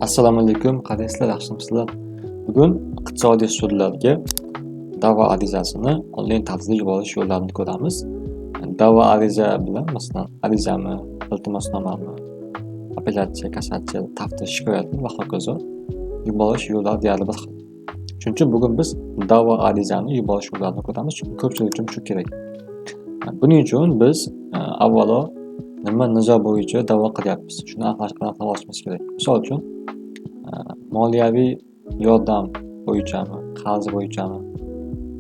Assalomu alaykum, qandaysizlar, yaxshimisizlar? Bugun iqtisodiy sudlarga da'vo arizasini onlayn tarzda yuborish yo'llarini ko'ramiz. Da'vo ariza bilan, masalan, arizami, iltimosnomami, apellyatsiya, kassatsiya, taftish shikoyatni va hokazo yuborish yo'llari deyarli bir xil. Shuning uchun bugun biz da'vo arizani yuborish yo'llarini ko'ramiz, chunki ko'pchilik uchun shu kerak. Buning uchun biz avvalo nima nizo bo'yicha da'vo qilyapmiz, shuni aniqlab olishimiz kerak. Misol uchun, moliyaviy yordam bo'yichami, qarz bo'yichami,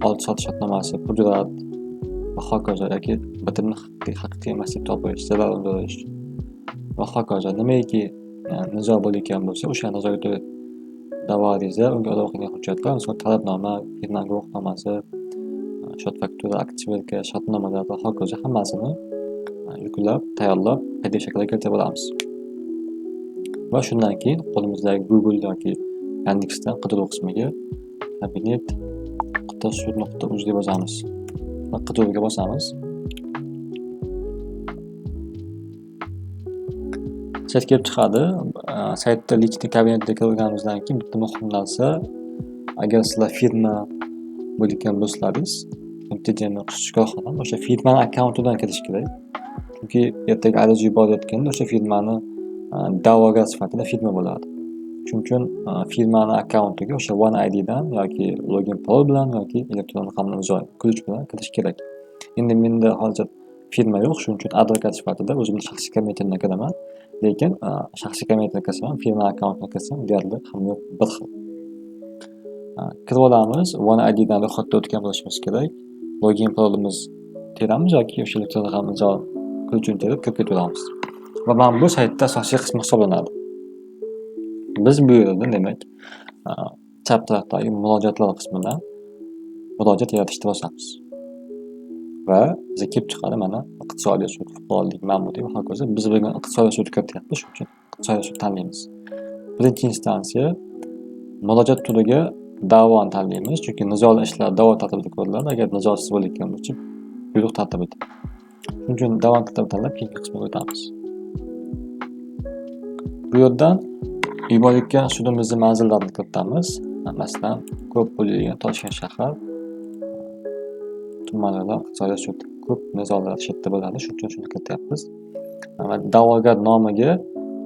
oldi-sotti shartnomasi, pudrat va hokazo yoki bitimni haqiqiy emas deb topish, zarar undirish va hokazo. Nimaiki nizo bo'layotgan bo'lsa, o'sha nizoga doir da'vo ariza, unga aloqa qilgan hujjatlar, misol talabnoma, firma guvohnomasi, счёт-faktura, akt sverka, shartnomalar va hokazo hammasini yuklab, tayyorlab, PDF shaklida keltirib olamiz. Va shundan keyin qo'limizdagi Google yoki Yandexdan qidiruv qismiga kabinet.sud.uz deb yozamiz va qidiruvga bosamiz. Sayt kelib chiqadi. Saytda личный kabinetga kirganimizdan keyin bitta muhim narsa, agar sizlar firma bo'layotgan bo'lsalaringiz, MTJni xususiy korxona, o'sha firmani akkauntidan kirish kerak. Chunki ertaga ariza yuborayotganda o'sha firmani da'vogar sifatida firma bo'ladi. Shuning uchun firmani akkauntiga o'sha One IDdan yoki login parol bilan yoki elektron raqamli imzo ключ bilan kirish kerak. Endi menda hozir firma yo'q, shuning uchun advokat sifatida o'zimni shaxsiy kabinetimdan kiraman. Lekin shaxsiy kabinetga kirsam ham, firma akkauntiga kirsam deyarli hamma yoq bir xil. Kirib olamiz, One IDdan ro'yxatdan o'tgan bo'lishimiz kerak. Login parolimiz teramiz yoki o'sha elektron raqamli imzo ключ ini terib kirib ketaveramiz. Va mana bu saytda asosiy qismi hisoblanadi. Biz bu yerda demak, chap tarafdagi murojaatlar qismidan murojaat yaratishni bosamiz. Va bizga kelib chiqadi mana iqtisodiy sud, fuqarolik, ma'muriy va hokazo. Biz bugun iqtisodiy sudga kirityapmiz, shuning uchun iqtisodiy sud tanlaymiz. Birinchi instansiya murojaat turiga da'voni tanlaymiz, chunki nizoli ishlar da'vo tartibida ko'riladi. Agar nizosiz bo'layotgan bo'lsa, buyruq tartibida. Shuning uchun da'vo tartibini tanlab keyingi qismiga o'tamiz. Bu yerdan yuborayotgan sudimizni manzillarini kiritamiz. Masalan, ko'p bo'ladigan Toshkent shahar tumanida iqtisodiy sud, ko'p nizolar shu yerda bo'ladi, shuning uchun shuni kirityapmiz. Va da'vogar nomiga,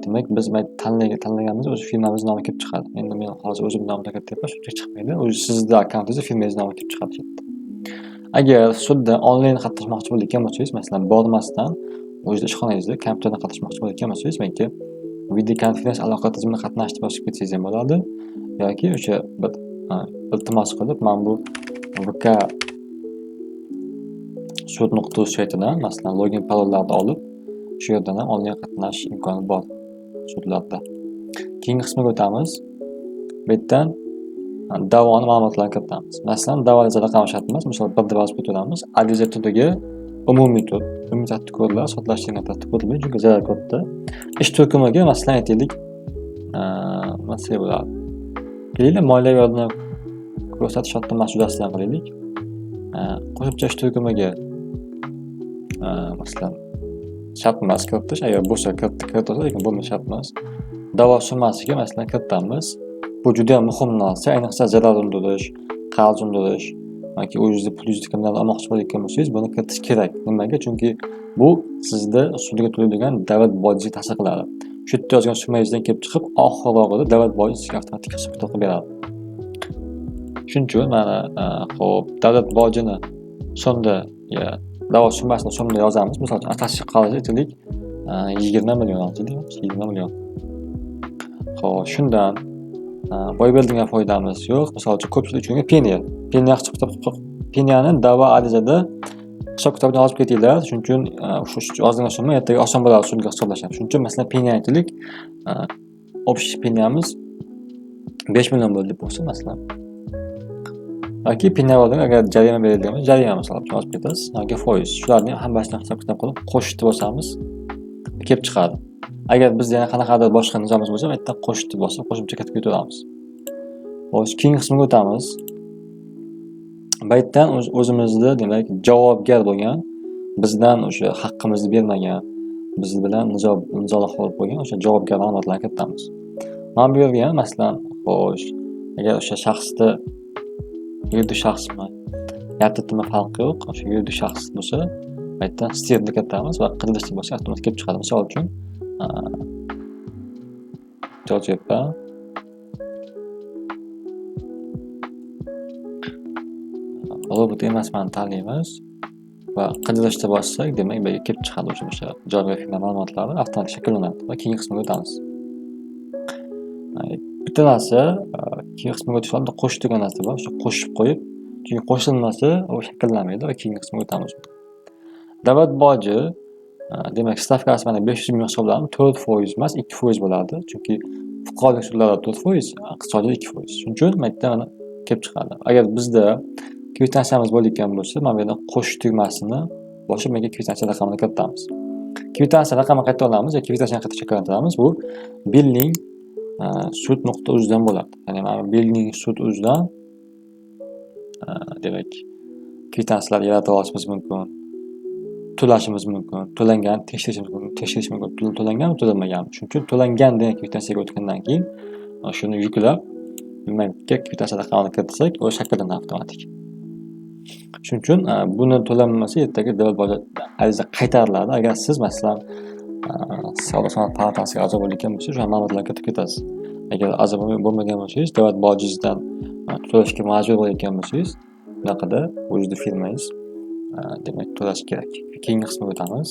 demak, biz tanlaganimiz o'zi firmamiz nomi kelib chiqadi. Endi men hozir o'zim nomimdan kirityapman, shuning uchun chiqmaydi. O'zi sizni akkauntingizda firmangiz nomi kelib chiqadi shu yerda. Agar sudda onlayn qatnashmoqchi bo'layotgan bo'lsangiz, masalan, bormasdan o'zingiz ishxonangizda kompyuterda qatnashmoqchi bo'layotgan bo'lsangiz, balki videokonferens aloqa tizimida qatnashib bosib ketsangiz ham bo'ladi yoki o'sha bir iltimos qilib mana bu VK sud.uz saytidan, masalan, login parollarni olib, shu yerdan ham onlayn qatnashish imkoni bor sudlarda. Keyingi qismiga o'tamiz. Bu yerdan da'voni ma'lumotlarini kiritamiz. Masalan, da'vo ariza raqami shart emas, misol 1 deb yozib ketaveramiz. Ariza turiga umumiy tur, umumiy tartibda ko'riladi, sodalashtirilgan tartibda ko'rilmaydi, chunki zarar ko'pda. Ish turkumiga, masalan, aytaylik, nima desak bo'ladi? Kelaylik, moliyaviy yordam ko'rsatish shartnomasi yuzasidan qilaylik. Qo'shimcha ish turkumiga, masalan, shart emas kiritish, agar bo'lsa kiritsa, lekin bo'lmasa shart emas. Da'vo summasiga, masalan, kiritamiz. Bu juda ham muhim narsa, ayniqsa zarar undirish, qarz undirish yoki o'zingizni pulingizni kimdandir olmoqchi bo'layotgan bo'lsangiz, buni kiritish kerak. Nimaga? Chunki bu sizda sudga to'laydigan davlat bojiga ta'sir qiladi. Shu yerda yozgan summangizdan kelib chiqib, oxir-oqibati davlat boji sizga avtomatik hisob-kitob qilib beradi. Shuning uchun mana, xo'p, davlat bojini so'mda, da'vo summasini so'mda yozamiz. Misol uchun, asosiy qarz aytaylik, 20 million deymiz, 20 million. Xo'p, shundan boy berilgan foydamiz yo'q. Misol uchun, ko'pchilik uchun penya. Penya hisob-kitob qilib, penyani da'vo arizada hisob-kitobni yozib ketinglar. Shuning uchun shu yozilgan summa ertaga oson bo'ladi sudga hisoblash. Shuning uchun, masalan, penya aytaylik, общий penyamiz 5 million bo'ldi deb bo'lsa, masalan. Yoki penya agar jarima berilgan bo'lsa, jarima misol uchun yozib ketasiz yoki foiz. Shularni ham hammasini hisob-kitob qilib qo'shib bosamiz, kelib chiqadi. Agar bizda yana qanaqadir boshqa nizomimiz bo'lsa, bu yerdan qo'shib bosib, qo'shimcha kiritib ketaveramiz. Xo'sh, keyingi qismiga o'tamiz. Bu yerdan o'zimizni, demak, javobgar bo'lgan, bizdan o'sha haqqimizni bermagan, biz bilan nizolar qilib qo'ygan o'sha javobgar ma'lumotlarni kiritamiz. Mana bu yerga ham masalan, xo'sh, agar o'sha shaxsda yuridik shaxsmi, YTTmi farqi yo'q. O'sha yuridik shaxs bo'lsa, bu yerdan stilni kiritamiz va qidirishni bo'lsa avtomatik kelib chiqadi. Misol uchun, Jo'jatepa robot emasman tanlaymiz va qidirishda bossak, demak bu yerga kelib chiqadi o'sha javobgar firma ma'lumotlari avtomatik shakllanadi va keyingi qismga o'tamiz. Bitta narsa, keyingi qismga o'tish oldin qo'shish degan narsa bor. O'sha qo'shib qo'yib, chunki qo'shilmasa u shakllanmaydi va keyingi qismga o'tamiz. Davlat boji, demak stavkasi mana 500 ming hisoblanib 4% emas, 2% bo'ladi. Chunki fuqarolik sudlarda 4%, iqtisodiy 2%. Shuning uchun bu yerda mana kelib chiqadi. Agar bizda kvitansiyamiz bo'layotgan bo'lsa, mana bu yerda qo'shish tugmasini bosib, menga kvitansiya raqamini kiritamiz. Kvitansiya raqamini qayerdan olamiz yoki kvitansiyani qayerda shakllantiramiz? Bu billing sud.uzdan bo'ladi. Ya'ni mana billing sud.uzdan demak kvitansiyalar yaratib olishimiz mumkin, to'lashimiz mumkin, to'langan tekshirishimiz mumkin, tekshirish mumkin, to'langanmi, to'lanmaganmi. Shuning uchun to'langan degan kvitansiyaga o'tgandan keyin shuni yuklab, demak, kvitansiya raqamini kiritsak, u shakllanadi avtomatik. Shuning uchun buni to'lanmasa ertaga davlat boji ariza qaytariladi. Agar siz masalan savdo sanoat palatasiga a'zo bo'layotgan bo'lsangiz, o'sha ma'lumotlarni kiritib ketasiz. Agar a'zo bo'lmagan bo'lsangiz, davlat bojingizdan to'lashga majbur bo'layotgan bo'lsangiz, bunaqada o'zingizni firmangiz demak to'lash kerak. Keyingi qismga o'tamiz.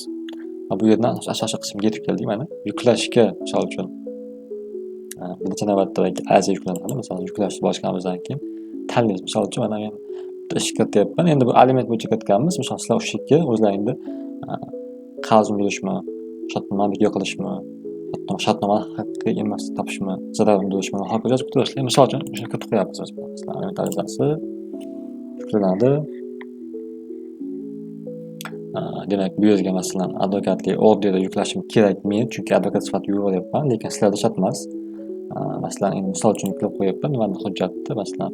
Va bu yerdan asosiy qismga yetib keldik mana. Yuklashga misol uchun birinchi navbatda ariza yuklanadi. Masalan, yuklashni bosganimizdan keyin tanlaymiz. Misol uchun mana men ish kirityapman. Endi bu aliment bo'yicha kiritganmiz. Misol sizlar o'sha yerga o'zlaringni qarz undirishmi, shartnoma bekor qilishmi, shartnomani haqiqiy emas topishmi, zarar undirishmi, hokazo yozib turasizlar. Misol uchun shuni kiritib qo'yapmiz. Masalan, aliment arizasi yuklanadi. Demak, bu yerga masalan advokatlik orderi yuklashim kerak men, chunki advokat sifatida yuboryapman, lekin sizlarda shart emas. Masalan, endi misol uchun yuklab qo'yapman, nimadir hujjatni, masalan,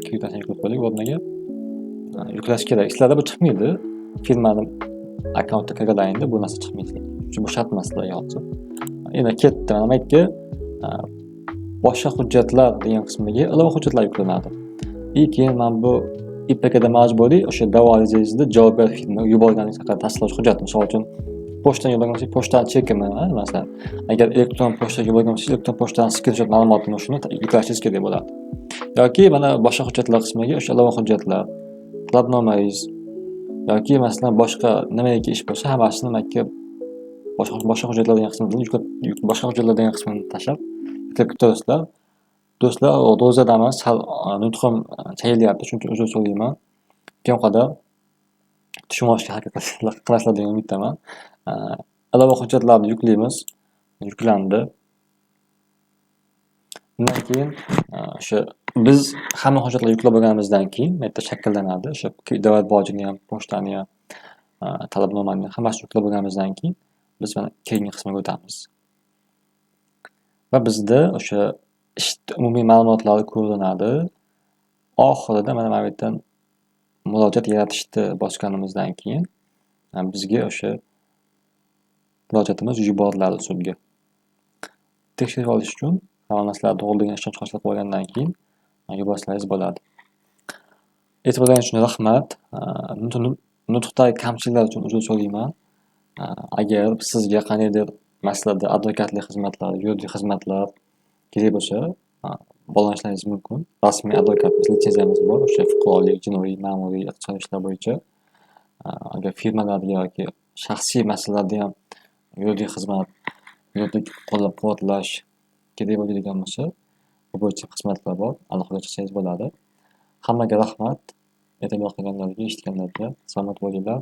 kvitansiya yuklab qo'ydik o'rniga. Yuklash kerak. Sizlarda bu chiqmaydi. Firmani akkauntga kirganlaringda bu narsa chiqmaydi. Chunki bu shart emas sizlarga hozir. Endi ketdi. Mana bu yerga boshqa hujjatlar degan qismiga ilova hujjatlar yuklanadi. Keyin mana bu IPKda majburiy o'sha da'vo arizangizni javobgar firmaga yuborganingiz haqida tasdiqlovchi hujjat. Misol uchun, pochtadan yuborgan bo'lsangiz, pochtaning chekimi, masalan, agar elektron pochtaga yuborgan bo'lsangiz, elektron pochtaning skrinshot ma'lumotini shuni yuklashingiz kerak bo'ladi. Yoki mana boshqa hujjatlar qismiga o'sha ilova hujjatlar, talabnomangiz yoki masalan boshqa nimaiki ish bo'lsa, hammasini nimaga boshqa hujjatlar degan qismini yuklab, boshqa hujjatlar degan qismini tashlab yuklab ketasizlar. Do'stlar, ro'zadaman, sal nutqim chayilyapti, shuning uchun uzr so'rayman. Imkon qadar tushunishga harakat qilasizlar degan umiddaman. Ilova hujjatlarni yuklaymiz. Yuklandi. Undan keyin o'sha biz hamma hujjatlarni yuklab bo'lganimizdan keyin bu yerda shakllanadi. O'sha davlat bojini ham, pochtani ham, talabnomani ham hammasini yuklab bo'lganimizdan keyin biz mana keyingi qismiga o'tamiz. Va bizda o'sha ish umumiy ma'lumotlari ko'rinadi. Oxirida mana bu yerdan murojaat yaratishni bosganimizdan keyin bizga o'sha murojaatimiz yuboriladi sudga. Tekshirib olish uchun hamma narsalar to'g'ri degan ishonch hosil qilib olgandan keyin yuborsangiz bo'ladi. E'tiboringiz uchun rahmat. Nutqdagi kamchiliklar uchun uzr so'rayman. Agar sizga qandaydir masalada advokatlik xizmatlari, yuridik xizmatlar kerak bo'lsa, bog'lanishlaringiz mumkin. Rasmiy advokatimiz litsenziyamiz bor, o'sha fuqarolik, jinoiy, ma'muriy, iqtisodiy ishlar bo'yicha. Agar firmalarga yoki shaxsiy masalalarda ham yuridik xizmat, yuridik qo'llab-quvvatlash kerak bo'ladigan bo'lsa, bu bo'yicha xizmatlar bor. Aloqaga chiqsangiz bo'ladi. Hammaga rahmat. E'tibor qilganlarga, eshitganlarga salomat bo'linglar.